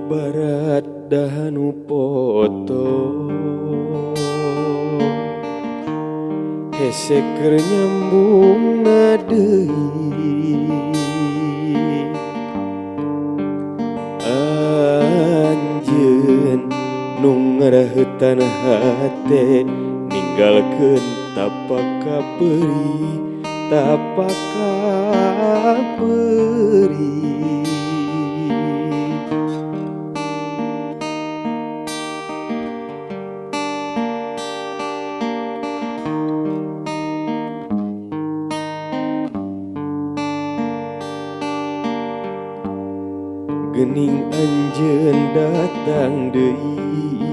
Ibarat dahanu foto, hese keur nyambung deui. Anjeun nu ngaraheutan hate, ninggalkeun tapak kapeurih, tapak kapeurih. Gening anjeun datang deui,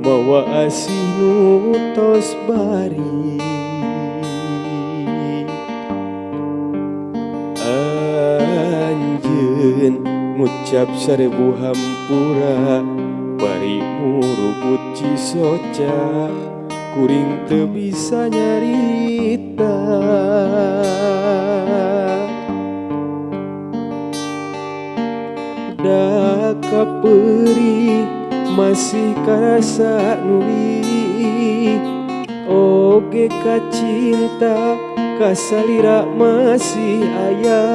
mawa asih nu tos bari. Anjeun ngucap sarebu hampura, bari murubut cisoca, kuring teu bisa nyarita. Da kapeurih masih karasa nuri, oge kacinta kasalira masih aya.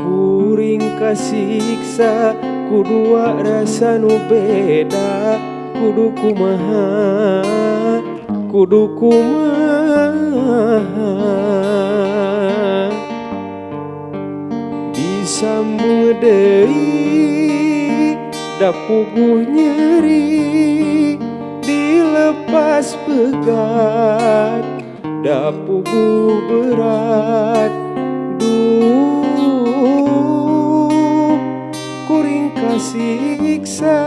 Kuring kasiksa ku dua rasa nu beda, kudu kumaha, kudu kumaha. Disambung deui da puguh nyeri, dilepas pegat da puguh berat. Duh, kuring kasiksa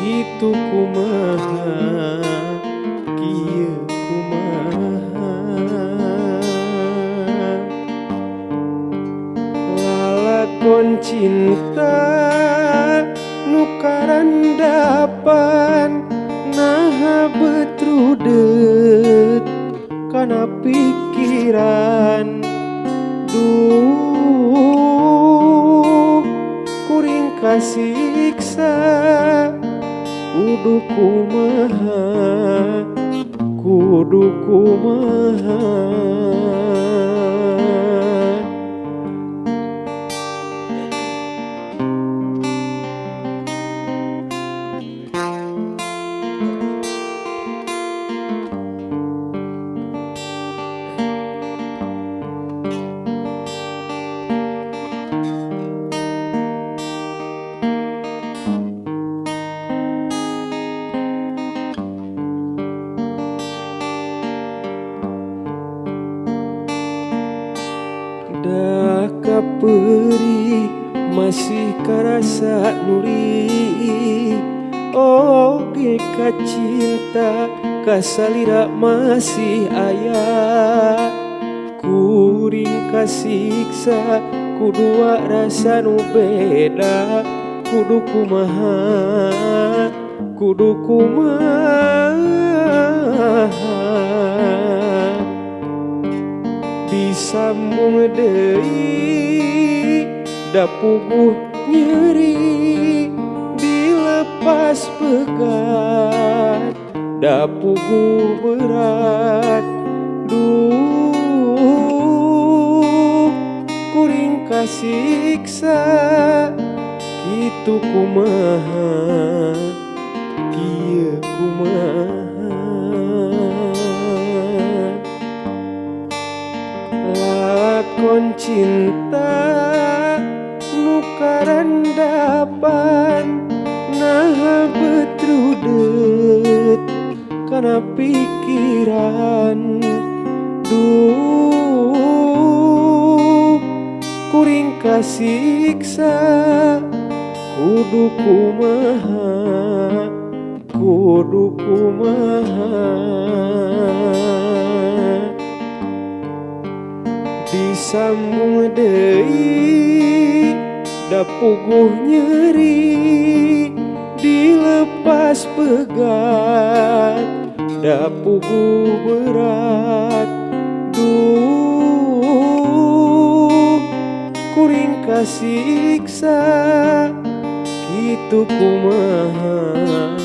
kitu kumaha, kieu kumaha. Lalakon cinta nu karandapan, naha betrudeut kana pikiran. Duh, kuring kasiksa kudu kumaha, kudu kumaha. Da kapeurih masih karasa nuri, oge kacinta kasalira masih aya. Kuring kasiksa ku dua rasa nu beda, kudu kumaha, kudu kumaha. Disambung deui da puguh nyeri, dilepas pegat da puguh berat. Duh, kuring kasiksa kitu kumaha, kieu kumaha. Lalakon cinta nu karandapan, naha betrudeut kana pikiran. Duh, kuring kasiksa kudu kumaha, kudu kumaha. Disambung deui da puguh nyeri, dilepas pegat da puguh berat. Duh, kuring kasiksa kitu kumaha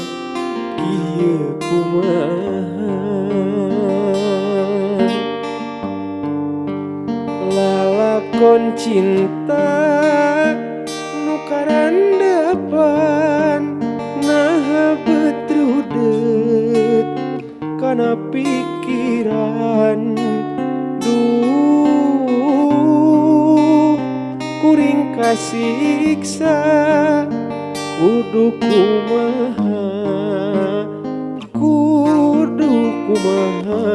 kieu kumaha. Lalakon cinta nu karandapan naha bet rudet kana pikiran. Duh, kuring kasiksa kudu kumaha, kudu kumaha.